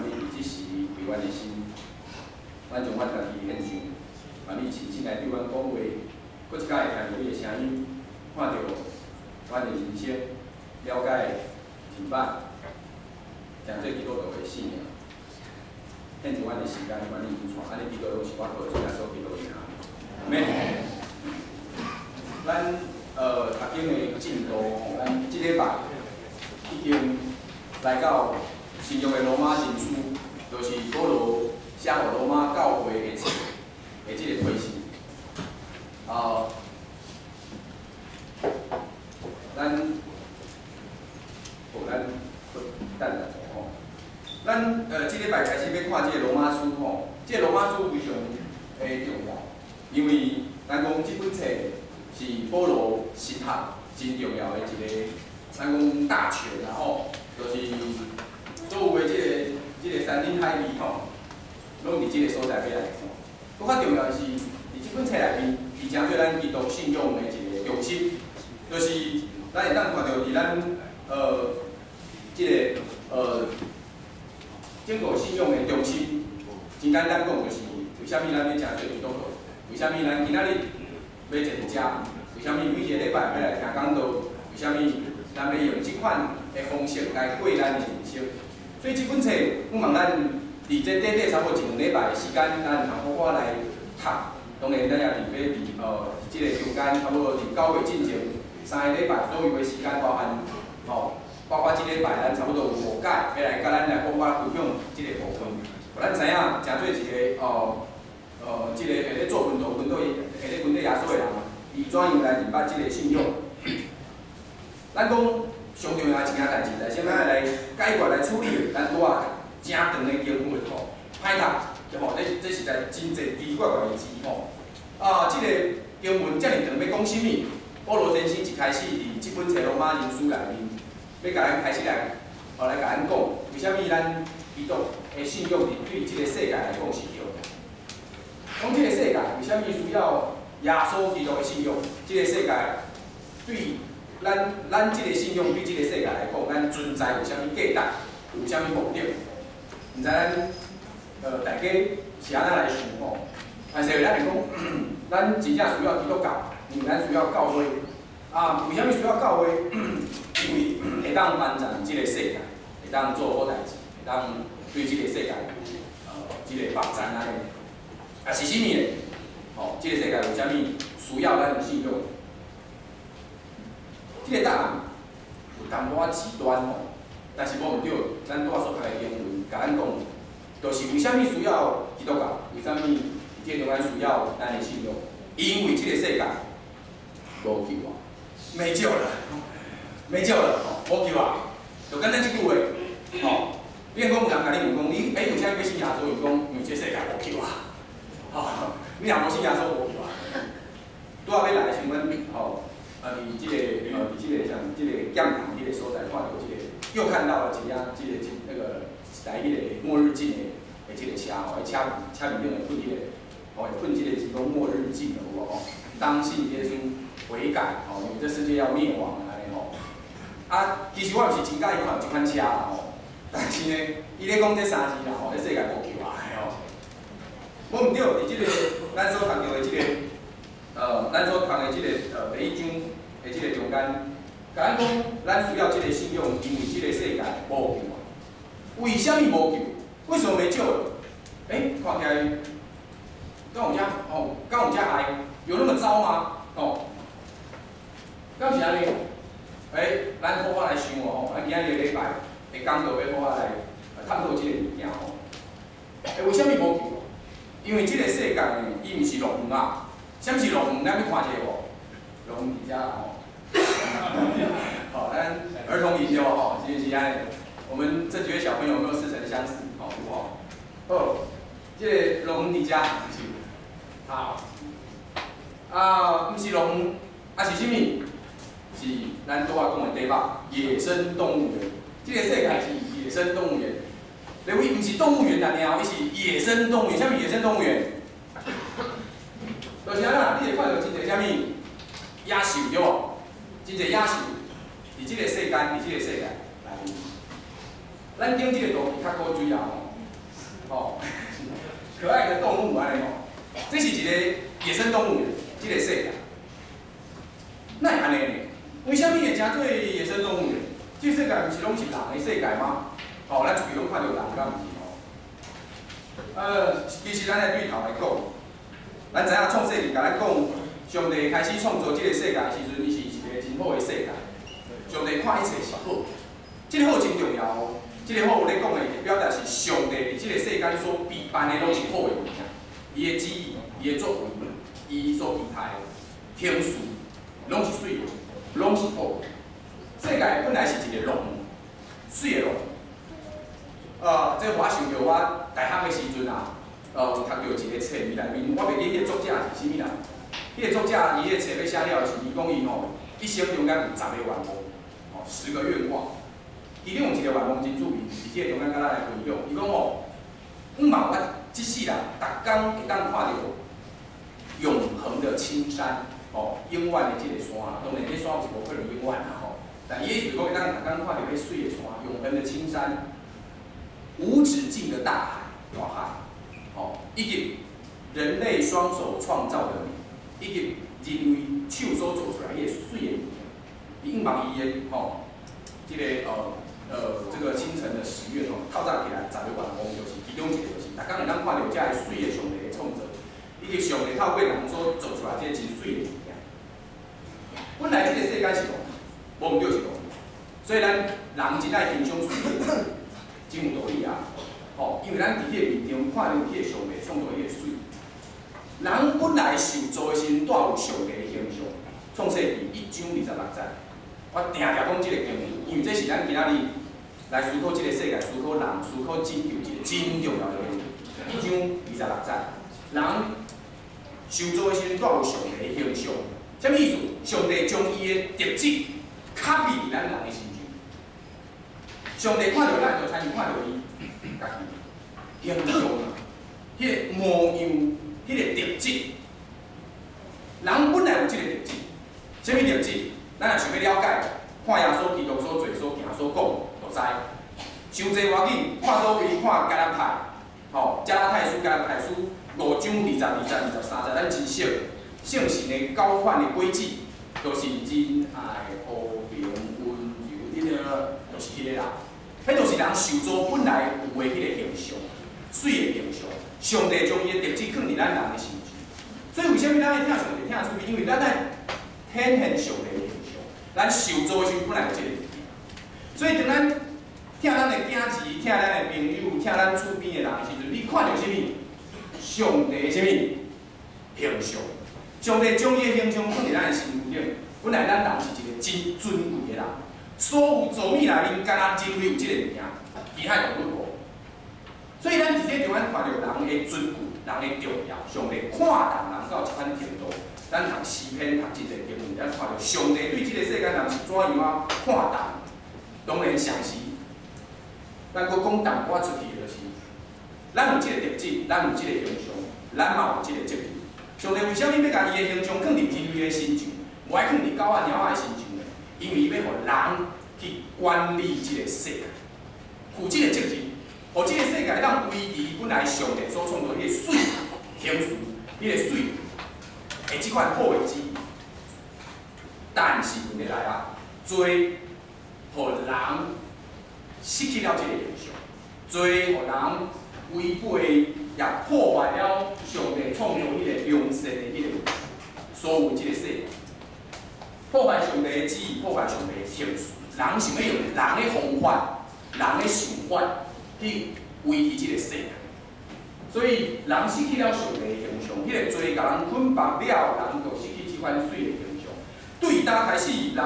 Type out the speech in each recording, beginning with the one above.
你佇這時為阮的心，阮將阮家己獻上，願你親身來對阮講話，閣一擺會聽著你的聲音，看著阮的人生，了解認捌，成做基督徒的生命。獻上阮的時間，願你引帶，按呢祈禱攏是我靠主耶穌基督的名。阿們。咱讀經的進度吼，咱這禮拜已經來到新約的羅馬人書，就是保羅寫予羅馬教會的冊的這個批信。啊，咱，好，咱等下吼。咱這禮拜開始欲看這個羅馬書吼，這個羅馬書非常的重要，因為咱講這本冊是保羅神學真重要的一個，咱講大全啦吼，就是所有的這個山珍海味吼，攏佇這個所在欲來吼。閣較重要的是，佇這本冊內面，伊成做咱基督信仰的一個中心，就是咱會當看著佇咱這個整個信仰的中心，真簡單講就是，為啥物咱欲成做基督徒？為啥物咱今仔日欲坐佇遮？為啥物每一個禮拜欲來聽講道？為啥物咱欲用這款的方式來過咱的人生？所以這本冊，我望咱佇這短短差不多一兩禮拜的時間，咱通好好來讀。當然，咱也佇欲佇這個中間，差不多佇9月進前3個禮拜左右的時間，包含吼，包括這禮拜，咱差不多有五擺欲來共咱來好好分享這個部分。予咱知影，成做一個這個會咧做門徒、跟隨、會咧跟隨耶穌的人，伊怎樣來認捌這個信仰？咱講上重要的一件代誌，來先咱來解決、來處理的，咱拄仔誠長的經文吼，歹讀，對吼？這實在真濟奇奇怪怪的字吼。啊，這個經文遮爾長，欲講啥物？保羅先生一開始佇這本冊羅馬人書內面，欲共咱開始來，來共咱講，為啥物咱基督的信仰佇對這個世界來講是重要？講這個世界為啥物需要耶穌基督的信仰？這個世界對咱這個信仰對這個世界來講，咱存在有啥物價值？有啥物目的？毋知咱大家是按怎來想吼？但是咱會講，咱真正需要基督教，因為咱需要教會。啊，為啥物需要教會？因為會當翻轉這個世界，會當做好代誌，會當對這個世界這個發展按呢。啊，是啥物咧？吼，這個世界為啥物需要咱的信仰？這個答案有淡薄仔極端吼，但是無毋對，咱拄仔所讀的經文，共咱講，就是為啥物需要基督教？為啥物佇這個中間需要咱的信仰？因為這個世界無救啊，沒救了，沒救了，吼，無救啊！就簡單這句話，吼，比如講有人共你問講，你欸為啥物欲信耶穌？伊講因為這個世界無救啊，吼，你若無信耶穌無救啊。拄仔欲來的時陣，吼，啊，佇這個佇這個像這個劍潭彼個所在，看著這個，又看到了一輛這個這那個來彼個末日鏡的這個車吼，車車面頂會噴彼個，吼會噴這個字講末日鏡的有無吼？當信耶穌悔改，吼，因為這世界要滅亡按呢吼。啊，其實我毋是真佮意看這款車啦吼，但是呢，伊咧講這三字啦吼，這世界無救啊吼。無毋對，佇這個咱所讀著的這個，咱所讀的這個第一章的這個中間，共咱講，咱需要這個信仰，因為這個世界無救啊。為啥物無救？為什麼沒救？欸，看起來，敢有遮吼？敢有遮害？有那麼糟嗎？吼，敢是按呢？欸，咱好好來想哦，咱今仔日禮拜會講道欲好好來探討這個物件吼。欸，為啥物無救？因為這個世界呢，伊毋是樂園啊。啥物是樂園？咱欲看一下無？樂園佇遮吼。好，咱兒童營對無吼？是毋是按呢？我們這幾位小朋友有沒有似曾相識？吼，有吼。好，這個樂園佇遮，是。好。啊，毋是樂園，啊是啥物？是咱拄仔講的題目，野生動物園。這個世界是野生動物園。你位毋是動物園爾，伊是野生動物園。啥物野生動物園？就是按怎，你會看著真濟啥物野獸對無？真濟野獸佇這個世間，佇這個世界內面。咱頂這個圖片較古錐啊吼，吼，可愛的動物按呢吼，這是一個野生動物園，這個世界。哪會按呢呢？為啥物會稱做野生動物園？這個世界毋是攏是人的世界嗎？吼，咱出去攏看著人，敢毋是吼？其實咱來對頭來講，咱知影創世記共咱講，上帝開始創造這個世界的時陣，伊是一個真好的世界。上帝看一切是好，這個好真重要哦。這個好咧講的，表達是上帝佇這個世間所備辦的攏是好的物件，伊的旨意、伊的作為、伊所期待的程序，攏是媠的，攏是好的。世界本來是一個樂園，媠的樂園。這我想著我大學的時陣啊，有讀著一個冊，伊內面我袂記彼個作者是啥物人。彼個作者伊彼個冊欲寫了的時，伊講伊吼一生中間有十個願望，吼十個願望。其中有一個願望真趣味，佇這個中間佮咱來分享。伊講吼，向望我這世人，逐工會當看著永恆的青山，吼，永遠的這個山。當然，這山是無可能永遠啦吼。但伊意思講會當逐工看著彼媠的山，永恆的青山，無止境的大海，大海，吼，以及人類雙手創造的美，以及人類手所做出來彼個媠的物件。伊向望伊的吼，這個清晨的十願吼，透早起來十個願望就是其中一個，就是逐工會當看著遮个媠的上帝的創造，以及上帝透過人所做出來這個真媠的物件。本來這個世界是無，無毋對是無，所以咱人真愛欣賞媠的，真有道理啊！吼，因為咱佇彼個面頂看著彼個上帝創造彼個媠。人本來受造的時陣，帶有上帝的形象。創世記一章二十六節，我定定講這個經文，因為這是咱今仔日來思考這個世界、思考人、思考拯救一個真重要的經文。一章二十六節，人受造的時陣帶有上帝的形象，啥物意思？上帝將伊的特質卡佇咱人的身上。上帝看著咱，就親像看著伊家己形象啊，彼個模樣，彼個特質。人本來有這個特質，啥物特質？咱若想欲了解，看耶穌基督所做、所行、所講，就知。傷濟無要緊，看佗位？看加拉太，吼，加拉太書、加拉太書五章二十二節、二十三節，咱真熟。聖神的交換的軌跡，就是仁愛、和平、溫柔，恁個就是彼個啦。彼就是人受造本來有的彼個形象，媠的形象。上帝將伊的特質囥佇咱人的身上。所以為啥物咱愛疼上帝疼厝邊？因為咱愛顯現上帝的形象。咱受造的時陣本來有這個物件。所以當咱疼咱的囝兒、疼咱的朋友、疼咱厝邊的人的時陣，你看著啥物？上帝的啥物形象？上帝將伊的形象放佇咱的身軀頂。本來咱人是一個真尊貴的人，所有造物內面，干焦人類有這個物件，其他動物無。所以咱佇這中間看著人的尊貴，人的重要。上帝看重人到這款程度，咱讀詩篇讀這個經文，咱看著上帝對這個世間人是怎樣仔看重。當然，常時，咱閣講淡薄仔出去的就是，咱有這個特質，咱有這個形象，咱嘛有這個責任。上帝為啥物欲共伊的形象囥佇人類的身上，無愛囥佇狗仔、貓仔的身上呢？因為伊欲予人去管理這個世界，負這個責任，予這個世界當維持本來上帝所創造彼個媠形式，彼個媠的這款好的旨意。但是問題來啊，罪予人失去了這個形象，罪予人違背也破壞了上帝創造彼個良善的彼個所有這個世界，破壞上帝的旨意，破壞上帝的程序。人想欲用人的方法、人的想法去維持這個世界，所以人失去了上帝的形象，彼個罪共人捆綁了，人就失去這款媠的形象。對當開始，人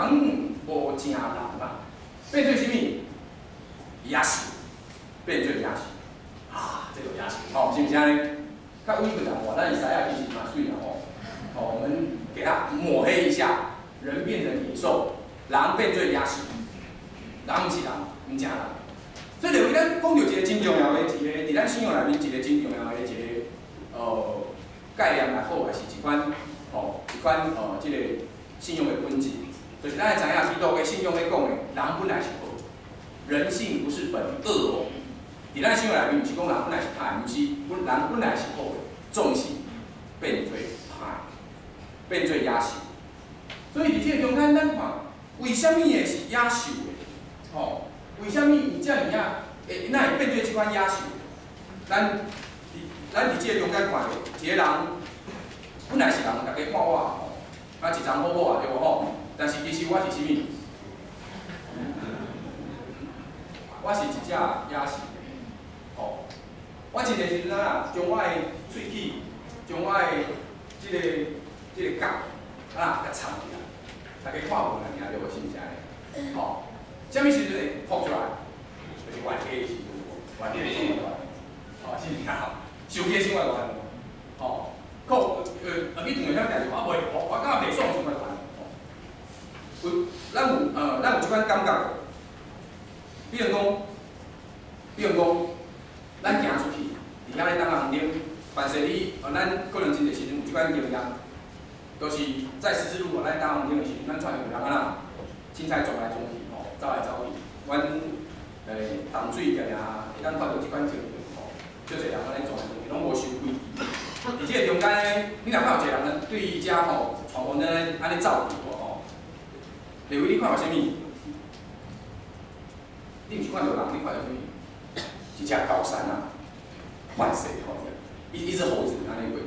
無成人啊，變做啥物？野獸，變做野獸。啊，這個野獸，吼，是毋是按呢？較委屈淡薄，咱獅仔其實嘛媠啦吼。吼，我們給他抹黑一下，人變成野獸，人變做野獸，人毋是人，毋成人。所以，就咱講著一個真重要的一個，佇咱信仰內面一個真重要的一個概念也好，還是一款吼一款這個信仰的本質，就是咱會知影基督的信仰咧講的，人本來是好，人性不是本惡哦。佇咱生活內面，毋是講人本來是歹，毋是本人本來是好的，總是變做歹，變做野獸。所以佇這個中間，咱看為啥物會是野獸的？吼，為啥物會遮爾仔？會哪會變做這款野獸？咱佇這個中間看著一個人，本來是人，大家看我吼，啊一叢好好啊，對無吼？但是其實我是啥物？我是一隻野獸，吼！我真濟時陣啊，將我的喙齒，將我的這個角，啊，共藏起來，大家看無爾對無？是毋是按呢？吼！啥物時陣會爆出來？就是冤家的時陣，冤家的時陣，吼，是毋是啊？生氣的時陣冤，吼，靠，去斷啥物代誌，我袂，我感覺袂爽就會冤，吼。有，咱有這款感覺。比如講，咱行出去，佇遐咧等紅燈，凡是你，咱可能真濟時陣有這款經驗，就是在十字路口咱等紅燈的時陣，咱看著有人按怎，凊彩撞來撞去，吼，走來走去。阮淡水定定會當看著這款情形，吼，足濟人按呢撞來撞去，攏無守規矩。佇這個中間呢，你若看有一個人對遮吼，闖紅燈按呢走去，吼，立偉你看著啥物？你毋是看著人，你看著啥物？一隻高山啊，反射吼，一隻猴子按呢過去。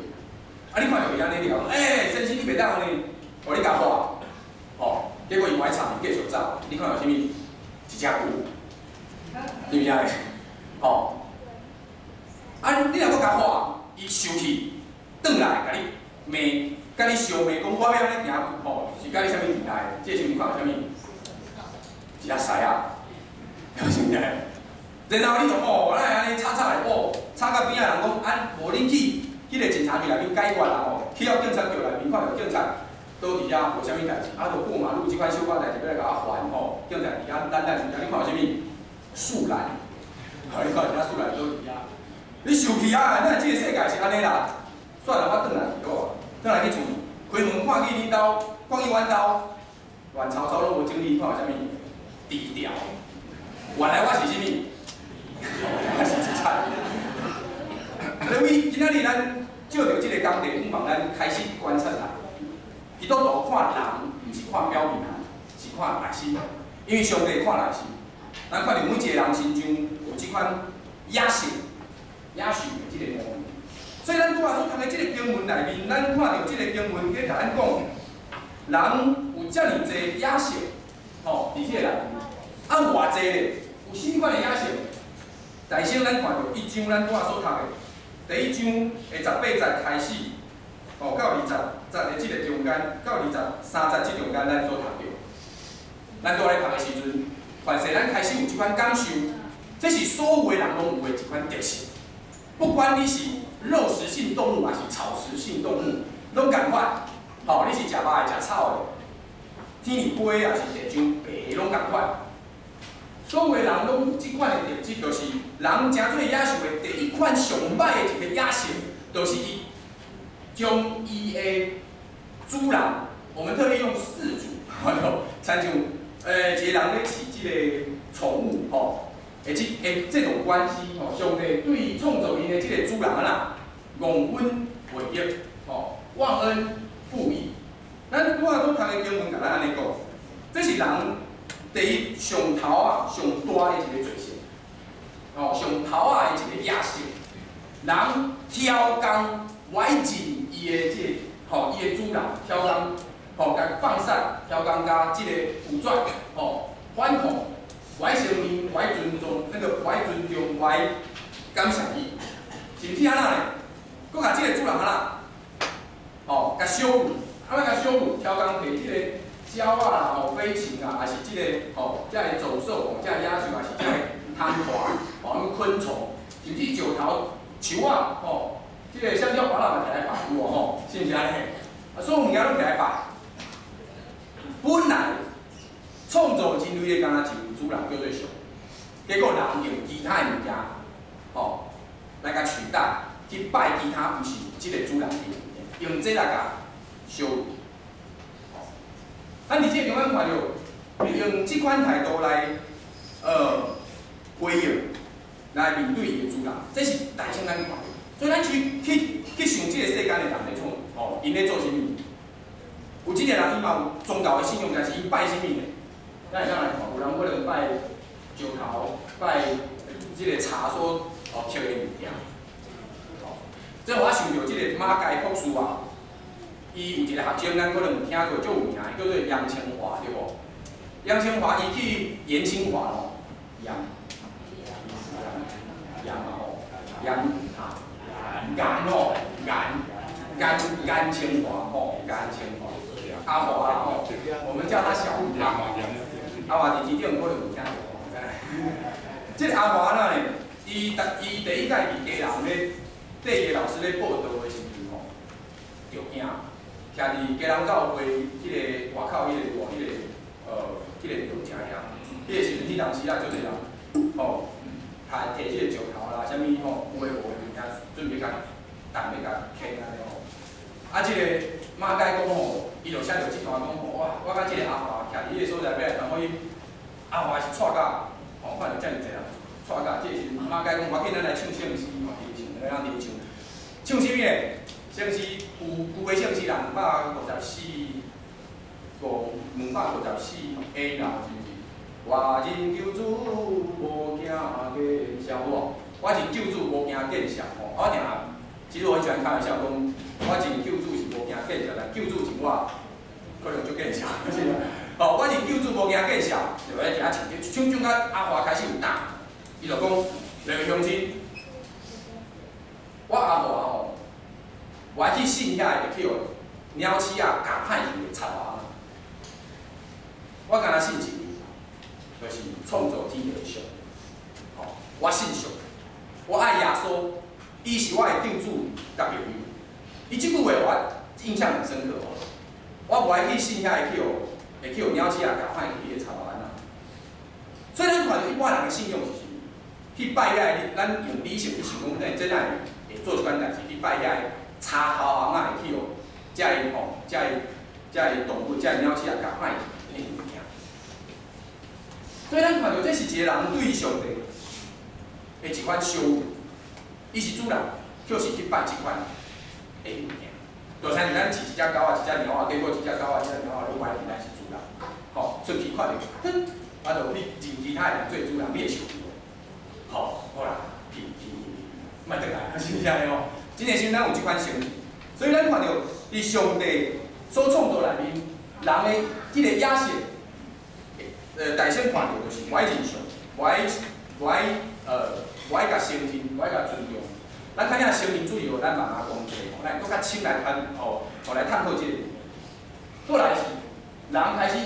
啊，你看著伊按呢，你共講，欸，先生你袂當按呢，予你共喝，吼，結果伊嘛愛插伊繼續走。你看著啥物？一隻龜，是毋是按呢？吼，啊，你若閣共喝，伊生氣，轉來共你罵，共你相罵，講我欲按呢行，吼，是佮你啥物期待？這時陣你看著啥物？一隻獅仔。是毋是？然後你就哦，哪會按呢吵吵來哦，吵到邊仔人講啊，無恁去彼个警察局內面解決啦吼，去到警察局內面看著警察倒佇遐無啥物代誌，啊，就過馬路這款小可代誌欲來共我煩吼，警察佇遐等等，你看著啥物？樹懶，吼，你看一隻樹懶倒佇遐，你生氣啊！咱這個世界是按呢啦，算啦，我轉來去好啊，轉來去厝，開門看見恁兜，看見阮兜亂糟糟攏無整理，看著啥物？低調。原來我是啥物？我是一隻。所以今仔日咱借著這個講題，向望咱開始觀察啦。基督徒看人，毋是看表面，是看內心。因為上帝看內心，咱看著每一個人身上有這款野性、野獸的這個模樣。所以咱拄仔所讀的這個經文內面，咱看著這個經文咧共咱講，人有遮爾濟野性，吼，佇這個內面，啊有偌濟咧？有啥物款的野性？大先咱看著一章，咱拄仔所讀的第一章的18節開始，吼，到20節的這個中間，到23節這中間，咱所讀著。咱拄仔咧讀的時陣，凡是咱開始有這款感受，這是所有的人攏有的一款特性。不管你是肉食性動物，還是草食性動物，攏仝款。吼，你是食肉的，食草的，天裡飛抑是地上爬，攏仝款。所有的人攏有這款的特質，就是人成做野獸的第一款上歹的一個野性，就是伊將伊的主人，我們特意用飼主，親像一個人咧飼這個寵物，吼，的這種關係，吼，上帝對伊創造𪜶的這個主人啊，忘恩負義，吼，忘恩負義。咱拄仔拄讀的經文，共咱按呢講，這是人第一上頭仔、上大的一個罪性，吼，上頭仔的一個野性。人刁工歪進伊的這個，吼，伊的主人刁工，吼，共放散，刁工共這個拒絕，吼，反抗，無愛承認，無愛尊重，那個無愛尊重，無愛感謝伊，甚至按怎咧？閣共這個主人按怎？吼，共羞辱，按怎共羞辱？刁工提這個鳥仔啦，吼，飛禽啊，抑是這個吼，這个走獸，吼，這个野獸，抑是這个貪蟬，吼，昆蟲，甚至石頭、樹仔，吼，這個香蕉、芭樂嘛，摕來拜有無吼？是毋是按呢？啊，所有物件攏摕來拜。本來創造人類的敢若一位主人叫做上，結果人用其他的物件，吼，來共取代，去拜其他毋是這個主人的物件，用這來共羞辱。咱佇這個中間看著，用這款態度來回應。來面對伊的主人，這是大先咱看的。所以咱去想這個世間的人咧創，吼，𪜶咧做啥物？有這個人伊嘛有宗教的信仰，但是伊拜啥物呢？咱會當來看，有人可能拜石頭，拜這個茶所刻的物件。吼，這我想著這個馬偕博士啊，伊有一個學生，咱可能有聽過，足有名的，叫做楊清華，對無？楊清華伊去顏清華吼，楊楊嘛吼，楊哈，顏吼，顏顏顏清華吼，顏清華，阿華啦吼，我們叫他小阿華，阿華佇機頂可能有聽過。這個阿華呢，伊第一擺佇基隆咧，綴伊的老師咧報道的時陣吼，著驚，徛佇基隆教會彼個外口彼個涼亭遐，彼個時陣彼當時啊，足濟人吼，提提這個石頭啦，啥物吼，有的無的物件，準備共擔欲共牽按呢吼。啊，這個馬偕講吼，伊就寫著這段講吼，哇，我佮這個阿華徛佇彼個所在欲來傳福音，阿華是蔡甲，吼，看著遮爾濟人，蔡甲，這個時陣馬偕講，無要緊，咱來唱聖詩，嘛，佇唱，咱佇唱，唱啥物呢？聖詩舊舊的聖詩254五254 A 啦，是毋是？我認救主無驚見笑，有無？我認救主無驚見笑吼，我定，其實我很喜歡開玩笑講，我認救主是無驚見笑，但救主認我可能足見笑，是啊。哦，我認救主無驚見笑，就喺遐唱，唱唱甲阿華開始有膽，伊就講，兩位鄉親，我阿華吼，我去信遐會去予鳥鼠仔咬歹去的賊仔。我干焦信一个，就是創造天地的上帝。吼，我信上帝，我愛耶穌，伊是我的救主佮朋友。伊這句話我印象很深刻哦。我無愛去信遐會去予鳥鼠仔咬歹去的賊仔仔。所以咱看著一般人的信仰是啥物？去拜遐個，咱用理性去想講，咱真愛會做這款代誌，去拜遐個賊頭翁仔會去予這个吼，這个動物、這个鳥鼠仔咬歹去的物件。所以咱看著這是一個人對上帝的一款羞辱，伊是主人，卻是去拜這款的物件。就親像咱飼一隻狗仔，一隻貓仔，結果一隻狗仔、一隻貓仔攏懷疑咱是主人，吼，出去看著，哼，啊，就去認其他的人做主人，你會受氣無？吼，好啦，去去去，莫轉來，是毋是按呢吼？真的時陣咱有這款心，所以咱看著佇上帝所創造內面，人的這個野性，大先看著就是無愛認上，無愛共承認，無愛共尊重。咱看下承認主義，咱慢慢講這個，咱閣較深來探，吼，吼來探討這個。過來是人開始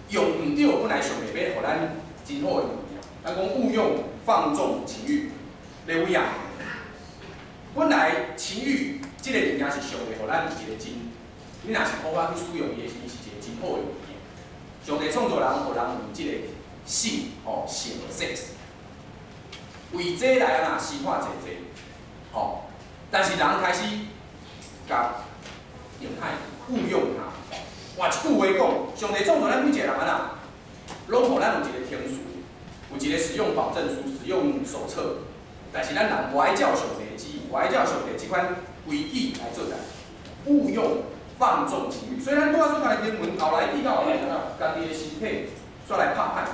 用毋對，本來上帝欲予咱真好的物件，咱講誤用放縱情慾，利未啊。本來情慾這個物件是上帝予咱一個真，你若是好好去使用伊的時陣，是一個真好的物件。上帝創造人，予人有這個性，吼性 sex，為這來按怎生活濟濟，吼。但是人開始共用歹誤用它。換一句話講，上帝創造咱每一個人按怎，攏予咱有一個程序，有一個使用保證書、使用手冊。但是咱人無愛照上帝的旨意，無愛照上帝這款規矩來做代誌，誤用放縱情慾。所以咱拄仔所看的經文，後來記到後來，家己的身體煞來拍歹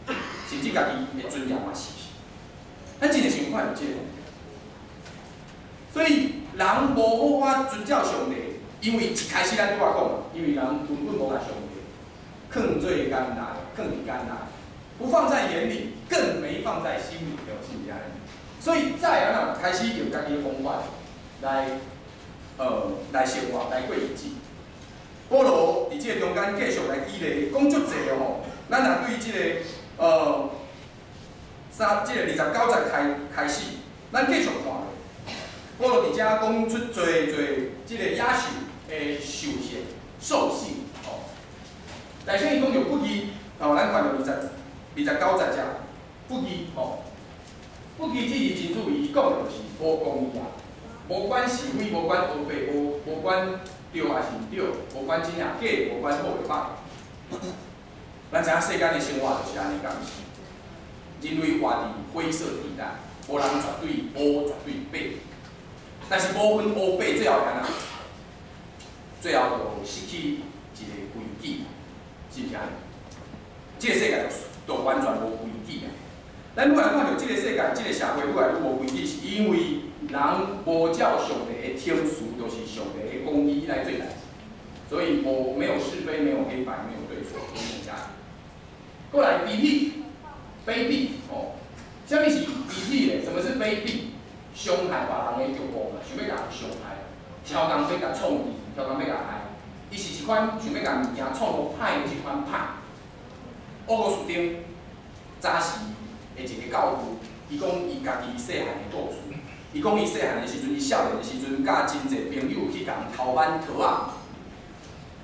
去，甚至家己的尊嚴嘛失去。咱真的想看著這個，所以人無好好遵照上帝，因為一開始咱拄仔講，因為人根本無共上帝囥做眼內，囥佇眼內，不放在眼裡，更沒放在心裡，對，是毋是按呢？所以再按怎開始用家己的方法來生活，來過日子。保羅佇這個中間繼續來舉例，講足濟哦吼。咱若對這個三這個29節開始，咱繼續看。保羅佇遮講出濟濟這個野獸的獸性、獸性吼。但是伊講著不義，吼，咱看著29節遮不義吼。不義這字真注意，伊講的就是無公義啊，無管是非，無管黑白，無管對抑是毋對，無管真抑假，無管好抑歹。咱知影世間的生活就是按呢，敢毋是？人類活佇灰色地帶，無人絕對烏，絕對白。但是無分烏白，最後會按怎？最後就失去一個規矩，是毋是按呢？這個世界就完全無規矩啊！咱愈來看著這個世界、這個社會愈來愈無規矩，是因為人無照上帝的程序，就是上帝的公義來做代誌，所以無沒有是非，沒有黑白，沒有對錯，沒有價值。過來，卑鄙，卑鄙，哦，啥物是卑鄙咧？什麼是卑鄙？傷害別人的欲望啊，想欲共人傷害，超工欲共創治，超工欲共害，伊是一款想欲共物件創予歹的這款歹。奧古斯丁早時的一個教父，伊講伊家己細漢的故事。伊講伊細漢的時陣，伊少年的時陣，佮真濟朋友去共偷挽桃仔。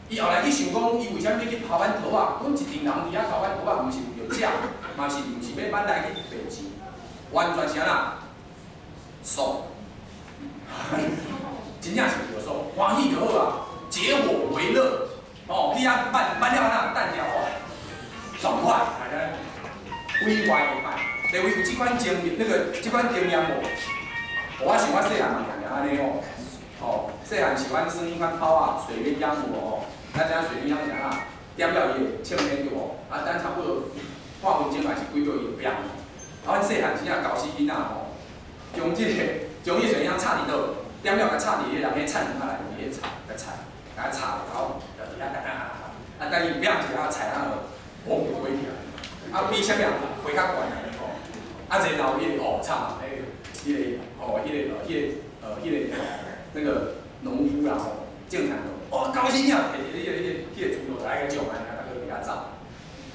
伊後來去想講，伊為啥物欲去偷挽桃仔？講一陣人佇遐偷挽桃仔，毋是為著食，嘛是毋是欲挽來去賣錢，完全是按怎？爽，真正是為著爽，歡喜就好啊，結夥為樂，哦，去遐挽挽了按怎？等了哇，爽快，毀壞的歹，各位有這款經驗，那個這款經驗無？我想我細漢嘛定定按呢吼，哦，細漢喜歡耍彼款炮仔，水鴛鴦有無吼？咱知影水鴛鴦是按怎？點了伊會衝天對無？啊，等差不多半分鐘還是幾秒伊就變。啊，阮細漢真正猴死囡仔吼，將這個將彼水鴛鴦插佇佗？點了共插佇彼個人彼菜園仔內面，彼個菜，共菜，共插落頭，就佇遐哒哒啊，等伊變一下菜啊，砰就飛起來。啊，比啥物人飛較懸吼？啊，然後彼個哦，慘，彼個哦，彼個彼個彼個那個農夫啦吼，種田就哦，高興啊，提一個彼個彼個鋤頭來個種啊，逐个佇遐走，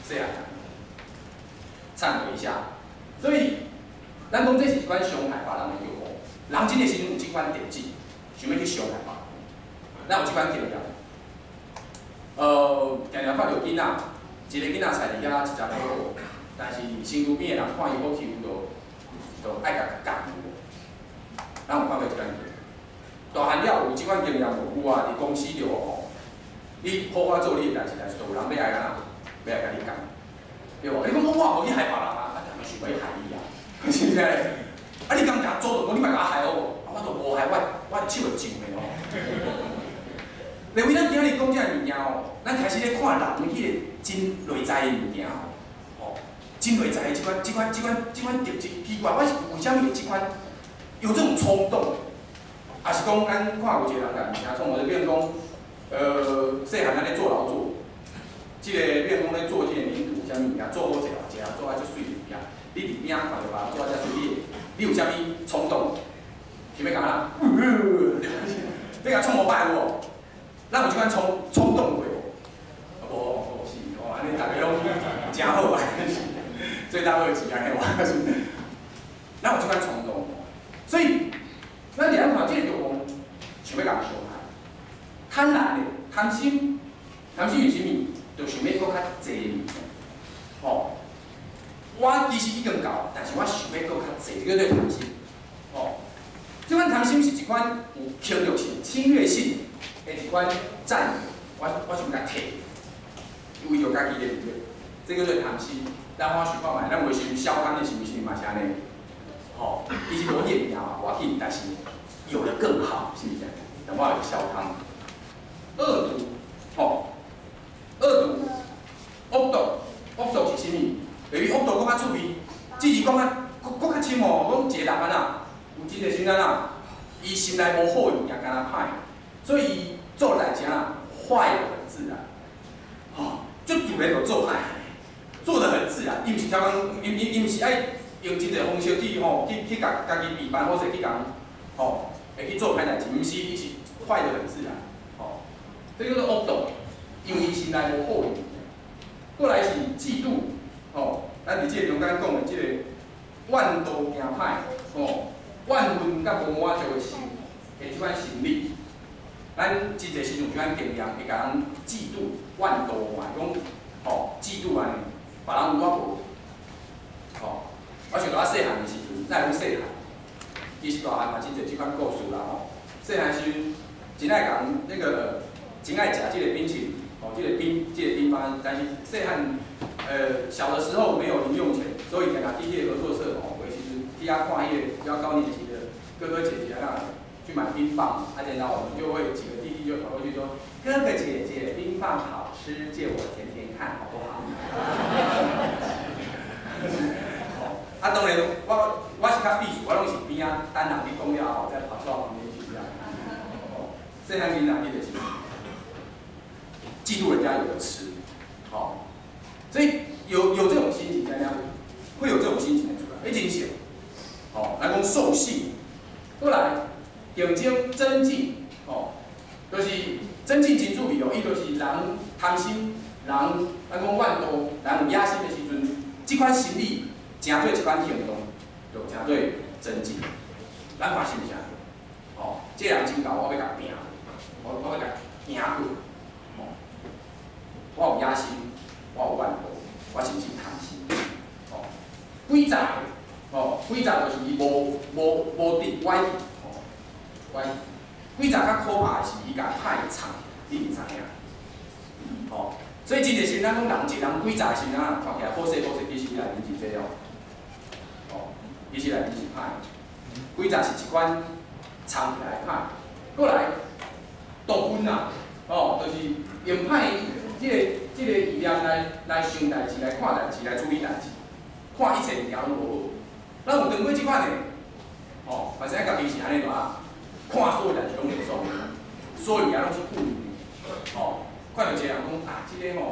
細漢，懺悔一下。所以，咱講這是一款傷害別人的欲望。人真的時陣有這款特質，想欲去傷害別人，咱有這款經驗。定定看著囡仔，一個囡仔踩佇遐一隻好好，但是身軀邊的人看伊好欺負，就愛共共有無？咱有看過這款經驗。大漢了有這款經驗無？有啊，佇公司著吼，你好好做你的代誌，但是就有人欲來按怎，欲來共你共，對無？你講我無去害別人啊，啊，但是想欲害你啊，是毋是？啊，你感覺做就講你莫共我害好無？啊，我都無害，我手會上的吼。因為咱今日講這个物件吼，咱開始咧看人彼個真內在的物件吼，吼，真內在的這款、這款、這款、這款特質，奇怪，我是為啥物會這款有這種衝動？抑是講咱看有一個人共物件創，就比如講，細漢咱咧做勞作，這個比如講咧做這個黏土啥物物件，做好勢啊，一個人做啊足媠的物件，你佇邊仔看著別人做啊遮媠，你有啥物衝動？想欲共按怎？欲共創予歹有無？咱有這款衝動過無？無，無是哦，按呢逐家攏誠好啊，罪大惡極按呢話，咱有這款衝動，所以咱佇遐看這個欲望，想欲共人傷害，貪婪的貪心，貪心是啥物？就想欲閣較濟物件，吼。我其實已經夠，但是我想欲閣較濟，這個叫貪心，吼。這款貪心是一款有侵略性、侵略性的一款佔有，我想共摕，為著家己的利益，這叫做貪心。咱我想看覓，咱有時陣小康的是毋是嘛是按呢？吼，其實無彼個物件嘛無要緊，但是有的更好，是毋是？但我會小康。惡毒，吼，惡毒，惡毒，惡毒是啥物？就是惡毒閣較趣味，只是講較閣較深哦，講一個人按怎，有真濟時陣按怎，伊心內無好的物件，敢若歹，所以伊做代誌按怎，壞得很自然，吼，足自然就做歹，做得很自然，伊毋是超工，伊毋是愛用真濟方式去吼，去共家己避辦好勢去共，吼，會去做歹代誌，毋是，伊是壞得很自然，吼，這叫做惡毒，因為伊心內無好的物件。過來是嫉妒，吼，咱佇這個中間講的這個怨妒驚歹，吼，怨恨佮無滿足的心，的這款心理，咱真濟時陣有這款經驗，會共人嫉妒、怨妒嘛，講，吼，嫉妒按呢，別人有我無，吼，我想到我細漢的時陣，咱會講細漢，其實大漢嘛真濟這款故事啦吼。細漢時陣真愛共那個，真愛食這個冰淇淋，吼，這個冰，這個冰棒，但是細漢，小的時候沒有零用錢。所以定定去彼个合作社吼，有的时阵去遐看彼个比较高年级的哥哥姐姐啊，去買冰棒，啊，然後我們就會幾個弟弟就跑過去說：哥哥姐姐，冰棒好吃，借我舔舔看好不好？啊，當然我是較避暑，我攏是邊仔等人去講了後，再跑到旁邊去這樣。哦，細漢囡仔彼就是嫉妒人家有得吃，好，所以有這種心情在那，會有這種心情出來，一真想，哦，來講獸性，過來競爭爭競，哦，就是爭競真注意哦，伊就是人貪心，人咱講怨妒，人有野心的時陣，這款心理成做一款行動，就成做爭競。咱看是毋是按呢？哦，這個人真𠢕，我欲共拚，我欲共贏過，哦，我有野心，我有怨妒，我甚至貪心，哦，詭詐，哦，詭詐就是伊無直歪去，哦，歪去。詭詐較可怕的是伊共歹藏，你毋知影，哦，所以真濟時咱講人一個人詭詐的時陣，看起來好勢好勢，其實伊內面是這哦，哦，其實內面是歹。詭詐是一款藏起來歹，過來毒分啊，哦，就是用歹這個意念來想代誌，來看代誌，來處理代誌，看一切物件攏無好。咱有當過這款的，哦，反正家己是按呢啊，看所有代誌攏袂爽，所有物件攏是負面的，哦，看著一個人講啊，這個吼，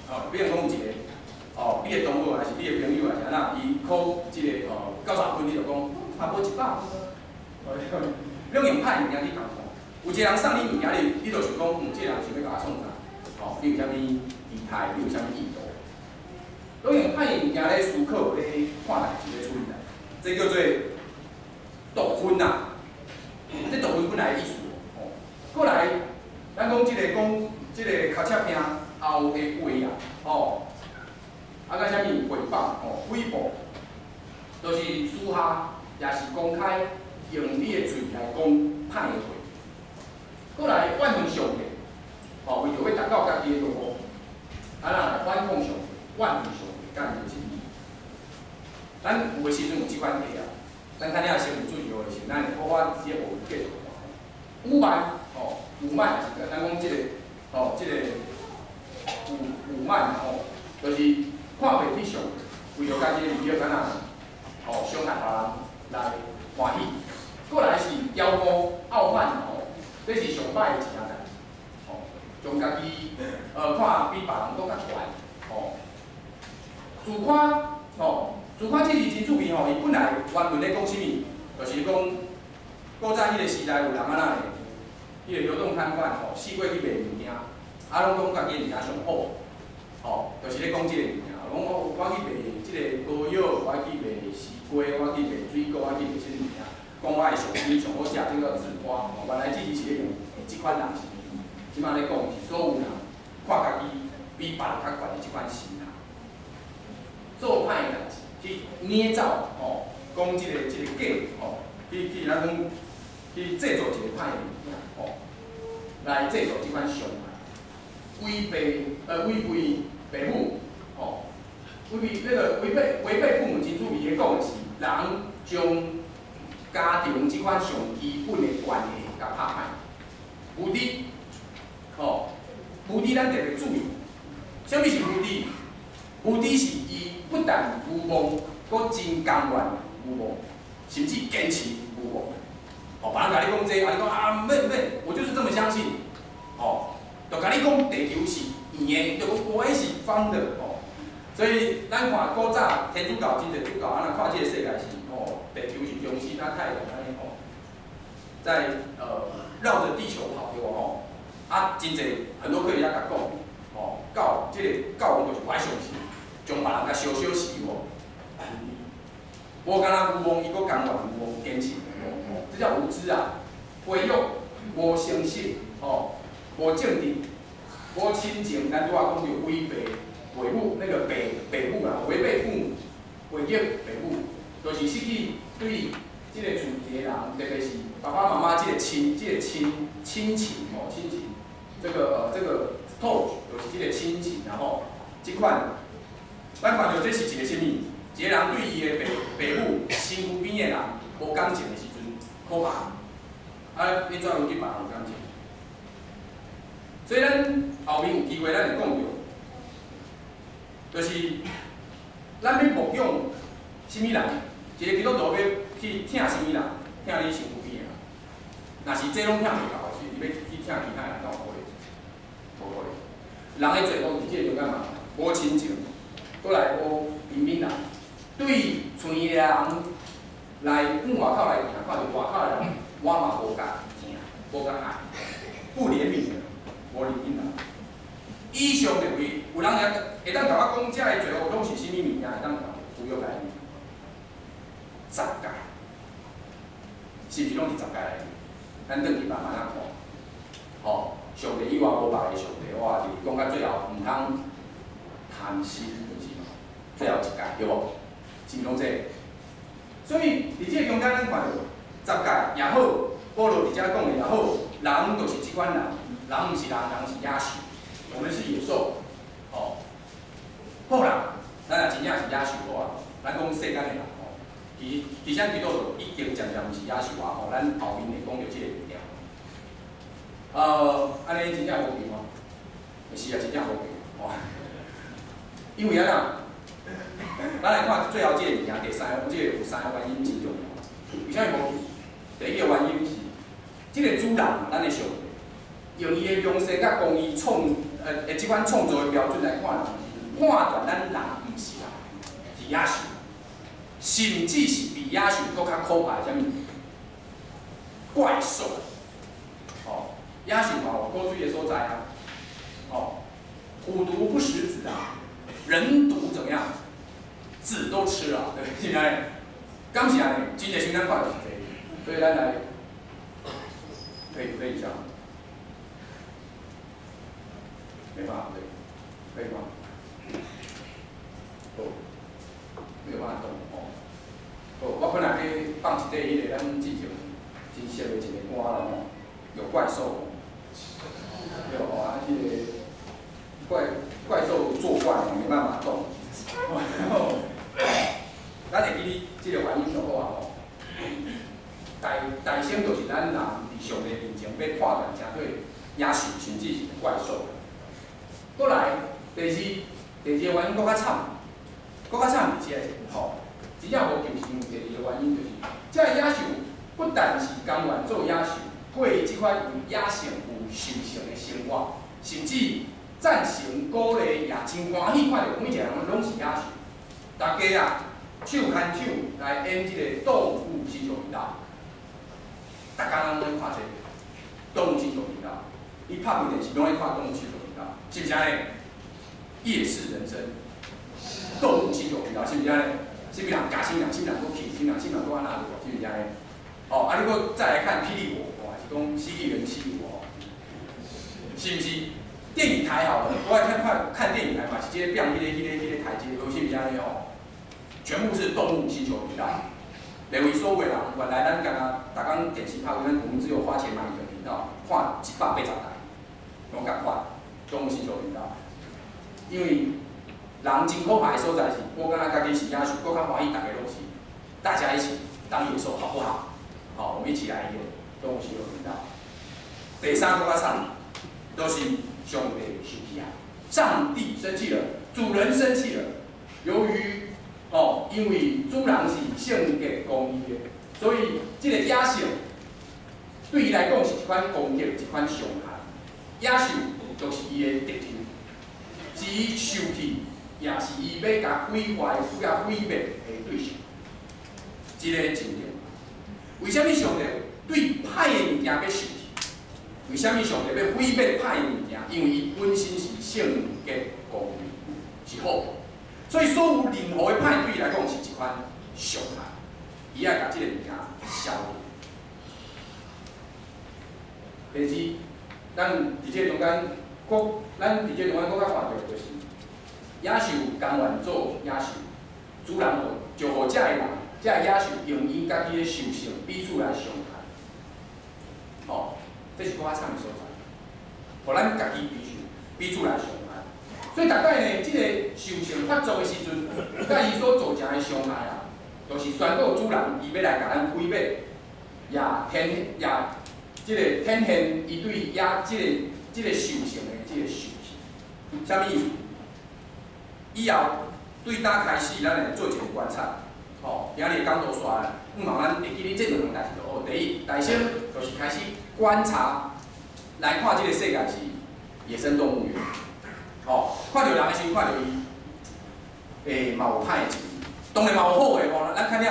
哦，比如講有一個，哦，你的同學還是你的朋友還是按怎，伊考這個哦90分，你就講啊無100，攏用歹物件去共看。有一個人送你物件，你就想講，嗯，這個人想欲共我創啥？哦，你有啥物期待？你有啥物意圖？攏用歹物件咧思考、咧看代誌、咧處理代誌，這叫做毒分啊！這毒分本來的意思哦。過來，咱講這個講這個尻切餅後的話啊，哦，啊佮啥物誹謗哦，誹謗，就是私下也是公開用你的喙來講歹的話。過來怨恨上帝，哦，為著欲達到家己的目的，啊，來反抗上帝，怨恨上帝，佮伊的旨意。咱有的時陣有這款題啊，咱等下先有注意的時，咱會好好直接學繼續看。侮慢，哦，侮慢是咱講這個，哦，這個侮慢吼，就是看袂起上帝，為著家己的利益，敢若哦傷害別人來歡喜。過來是驕傲、傲慢，吼，這是上歹的一件代誌，吼，將家己看比別人閣較懸，吼，自誇，吼，自誇這字真注意吼，伊本來原文咧講啥物，就是講古早彼個時代有人按怎咧，彼個流動攤販吼，四處去賣物件，啊，攏講家己的物件上好，吼，就是咧講這個物件，講我去賣這個膏藥，我去賣絲瓜，我去賣水果，我去賣啥物件，講我的上新上好食，這個自誇，吼，原來這字是咧用這款人是，這擺咧講是所有人看家己比別人較懸的這款心態，做歹代誌去捏造，吼，講這個假，吼，去咱講去製造一個歹的物件，吼，來製造這款傷害，違背父母，吼，違背那個違背父母真注意，伊講的是人將家庭這款上基本的關係共拍歹，無知，吼，無知咱特別注意，啥物是無知？無知是伊不但愚妄，閣真甘願愚妄，甚至堅持愚妄。哦，別人共你講這個，啊你講啊免免，我就是這麼相信。哦，就共你講地球是圓的，就講我彼是方的，哦。所以咱看古早天主教真濟主教按怎看這個世界是，哦，地球是中心，啊太陽按呢吼，在繞著地球跑對無吼？啊，真濟很多科學家共講，吼，教這個教皇就是不愛相信，將別人共燒燒死無？無干焦愚妄，伊閣甘願愚妄，堅持愚妄，吼，這叫無知啊！毀譽、無誠實，吼，無正直、無親情，咱拄仔講著違背父母那個父母啊，違背父母，違逆父母，就是失去對這個厝的人，特別是爸爸媽媽這個親、這個親情吼，親情，這個 storge 就是這個親情，然後這款，咱看著這是一個啥物？一個人對伊的爸母身軀邊的人無感情的時陣，可怕。啊，你怎樣對別人有感情？所以咱後面有機會，咱會講著，就是咱欲牧養啥物人，一個基督徒欲去疼啥物人，疼你身軀邊的人。若是這攏疼袂夠的時，你欲去疼其他人，敢有可能？無可能。人的罪惡佇這個中間嘛，無親情，閣來無憐憫人，對厝的人來向外口來行，看著外口的人，我嘛無共疼，無共愛，不憐憫的，無憐憫人。以上認為，有人會當共我講，這个罪惡攏是啥物物件？會當舊約內面十誡，是毋是攏佇十誡內面？咱轉去慢慢仔看，吼，上帝以外無別个上帝，哇！就是講到最後，毋通貪心，就是嘛，最後一誡對無？是毋是攏這個？所以佇這個中間，咱看著十誡也好，保羅佇遮講的也好，人就是這款人，人毋是人，人是野獸，我們是野獸，哦，好啦，咱若真正是野獸好啊，咱講世間的人吼，其實基督徒已經漸漸毋是野獸啊，吼，咱後面會講著這個物件。按呢真正無救嗎？是啊，真正無救，吼。因為按怎？咱來看最後這個物件，第三個，這個有三個原因真重要。為啥物無救？第一個原因是，這個主人，咱的上帝，用伊的良善佮公義的這款創造的標準來看人，是判斷咱人毋是人，是野獸，甚至是比野獸閣較可怕的啥物？怪獸。哦，野獸嘛有古錐的所在啊。哦，虎毒不食子啊，人毒怎麼樣？子都吃了，對，是毋是按呢？敢是按呢？真濟時咱看著是這個，所以咱來可以可以一下，沒辦法對，可以嗎？好，沒有辦法動哦。好，我本來欲放一塊彼个咱之前真熟的一个歌啦吼，有怪獸，對哦，啊，彼個怪獸作怪，沒辦法動。咱會記得這個原因就好啊吼。大先就是咱人佇上帝面前欲判斷成做野獸，甚至是怪獸。閣來，第二個原因閣較慘，閣較慘是這個吼，真正無救是因為第二個原因就是，這個野獸不但是甘願做野獸，過這款有野性、有獸性的生活，甚至贊成鼓勵，也真歡喜看著每一個人攏是野獸，大家啊手牽手來演這個動物星球頻道，逐工攏咧看這個動物星球頻道，伊拍開電視攏咧看動物星球頻道，是毋是按呢？夜市人生，動物星球頻道是毋是按呢？啥物人咬啥物人，啥物人閣去，啥物人啥物人閣按怎對無？是毋是按呢？哦，啊，你閣再來看霹靂火，哇，是講犀利人妻我，是毋是？電影台好了，我愛看看電影台嘛，直接變彼個台階，是毋是按呢哦？全部是動物星球頻道。認為所有人，原來咱敢若逐工電視拍開，咱我們只有花錢買一個頻道，看180台，攏仝款，動物星球頻道。因為人真可怕的所在是，我感覺家己是野獸，閣較歡喜，逐家攏是，大家一起當野獸，好不好？好，我們一起來演動物星球頻道。第三個較慘，都是上帝生氣啊！上帝生氣了，主人生氣了。由於哦，因為主人是聖潔公義的，所以這個野獸對伊來講是一款攻擊，一款傷害。野獸就是伊的敵人，是伊受氣，也是伊欲共毀壞、佮毀滅的對象。這個真重要。為啥物上帝對歹的物件欲生氣？為啥物上帝欲毀滅歹的物件？因為伊本身是聖潔公義，是好。所以所有任何的歹對伊來講是一款傷害，伊愛共這個物件消除。第二，咱佇這個中間，閣咱佇這個中間閣較看著就是，野獸甘願做野獸，主人就予這个人、這个野獸用𪜶家己的獸性彼此來傷害。哦，這是閣較慘的所在，予咱家己彼此來傷害。所以逐擺呢，這個獸性發作的時陣，佮伊所造成的傷害啊，就是宣告主人伊欲來共咱毀滅，也顯也這個顯現伊對野這個獸性的這個受氣。啥物意思？以後對今開始，咱會做一個觀察。吼，今日講道煞，毋望咱會記得這兩項代誌就好。第一，大先就是開始觀察，來看這個世界是野生動物園。吼，看著人的時陣，看著伊，嘛有歹的一面，當然嘛有好的吼。咱看了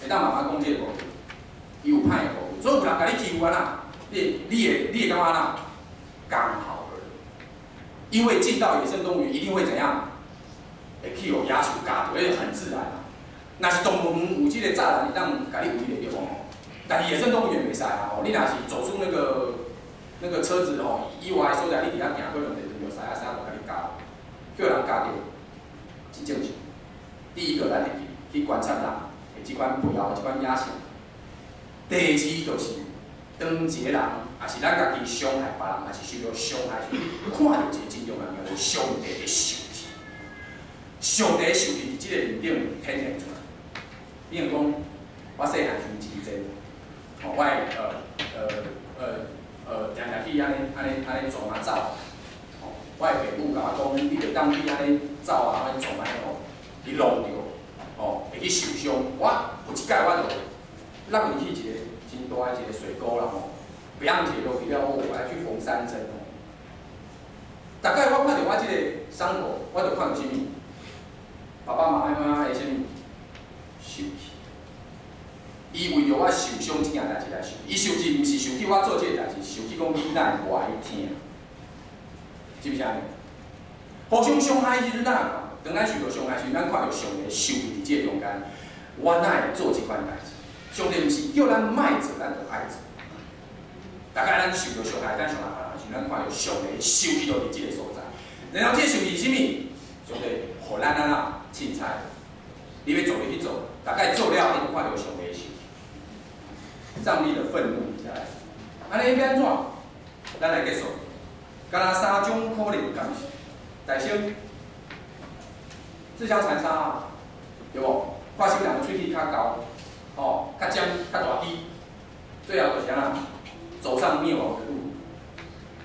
會當慢慢講這個部分，伊有歹的部分。所以有人共你欺負按怎，你會感覺按怎？剛好而已。因為進到野生動物園，一定會怎樣？會去予野獸咬著，彼很自然啊。若是動物園有這個柵欄，會當共你圍咧對無？但是野生動物園袂使啊！吼，你若是走出那個車子吼以外的所在，你佇遐行，可能會遇著獅仔啥就共你咬，叫人咬著，真正常。第一個，咱會去觀察人的這款背後的這款野性。第二就是，當一個人，抑是咱家己傷害別人，抑是受著傷害時，看著一個真重要物件，上帝的受氣。上帝的受氣佇這個面頂顯現出來。比如講，我細漢時真濟，吼，我會定定去按呢按呢按呢撞啊走，吼，我的爸母共我講，你袂當去按呢走啊，按呢撞按呢吼，去弄著，吼，會去受傷。我有一擺我就落入去一個真大的一個水溝啦吼，不要一落去了，我愛去縫3針吼。逐擺我看著我這個傷口，我就看著啥物？爸爸媽媽的啥物？受氣。伊為著我受傷這件代誌來受氣，伊受氣毋是受氣我做這個代誌，受氣講你哪會無愛聽，是毋是按呢？互相傷害時陣，咱也看，當咱受著傷害時，咱看著上帝受氣佇這個中間，我哪會做這款代誌？上帝毋是叫咱莫做，咱就愛做。逐擺咱受著傷害，咱傷害別人時，咱看著上帝受氣就佇這個所在。然後這個受氣是啥物？上帝予咱按怎凊彩，你欲做就去做，逐擺做了，你就看著上帝受氣。上帝的憤怒才來，按呢欲按怎？咱來結束。敢若三種可能，敢是？大先自相殘殺啊，對無？看啥人喙齒較厚，吼，較尖、較大支，最後就是按怎？走上滅亡的路。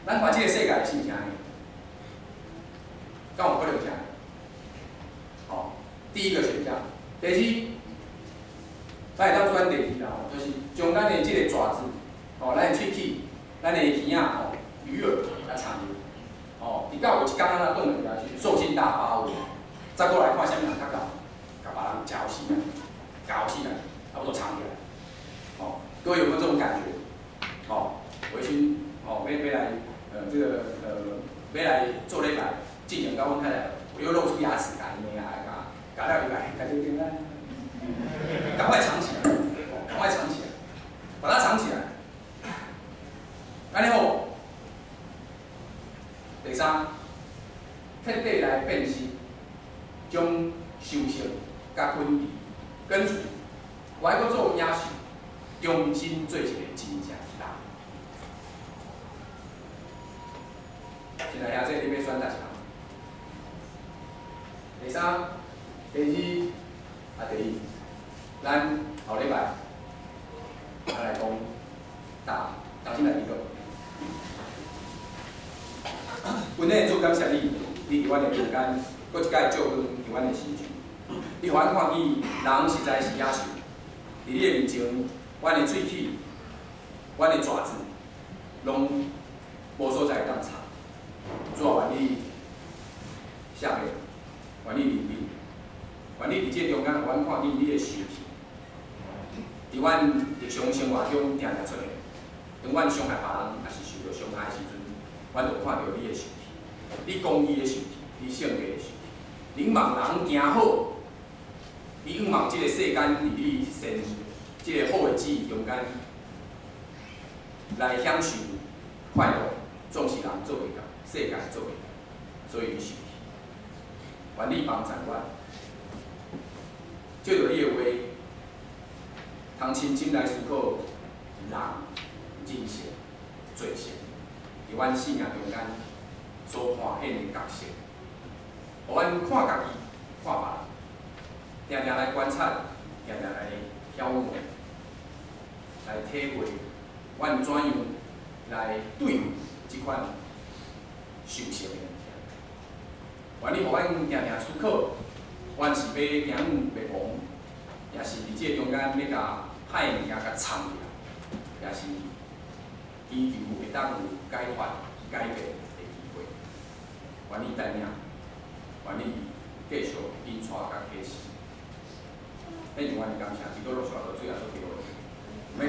咱看這個世界是毋是按呢？敢有可能這樣？吼，第一個選項，第二，咱會當選第二啦，吼，就是將咱的這個爪子，吼，咱的喙齒，咱的耳仔，吼，魚饵來藏入，吼，直到有一工咱若轉落來時，獸性大發有無？再過來看啥物人較𠢕，共別人食予死啊，咬死啊，啊，我都藏起來，吼，各位有沒有這種感覺？吼，我先，吼，欲來，這個，欲來做禮拜，進前共阮太太，我又露出牙齒來，伊啊，共咬了入來，共這邊啊，趕快藏起來，趕快藏起來，把它藏起來，按呢好。第三，徹底來辨識，將獸性佮根治根除，我愛閣做野獸，重新做一個真正的人。親愛兄弟，你欲選佗一項？第三、第二、啊第一，咱後禮拜咱來講答，重新來祈禱。阮的主感謝你，你佇阮的中間，閣一擺照光佇阮的心上。你予阮看見人實在是野獸，佇你的面前，阮的喙齒、阮的爪子，攏無所在會當藏。主啊，願你赦免，願你憐憫，願你佇這中間，予阮看見你的受氣，佇阮日常生活中定定出現。當阮傷害別人，抑是受著傷害的時陣，阮就看著你的受氣，你公義的受氣，你聖潔的受氣。你望人行好，你向望這個世間佇你善這個好的旨意中間來享受快樂，總是人做袂到，世界做袂到，所以你受氣。願你幫贊阮，借著你的話，通深深來思考人、人性、罪性，佇阮生命中間所扮演的角色。予阮看家己，看別人，定定來觀察，定定來曉悟，來體會，阮怎樣來對付這款受成的物件。願你予阮定定思考，阮是欲走向滅亡，抑是佇這個中間欲共歹的物件共藏起來，抑是祈求會當有解脫、改變的機會。願你帶領，願你繼續引帶佮啟示。獻上阮的感謝，基督耶穌最後所叫的。阿們。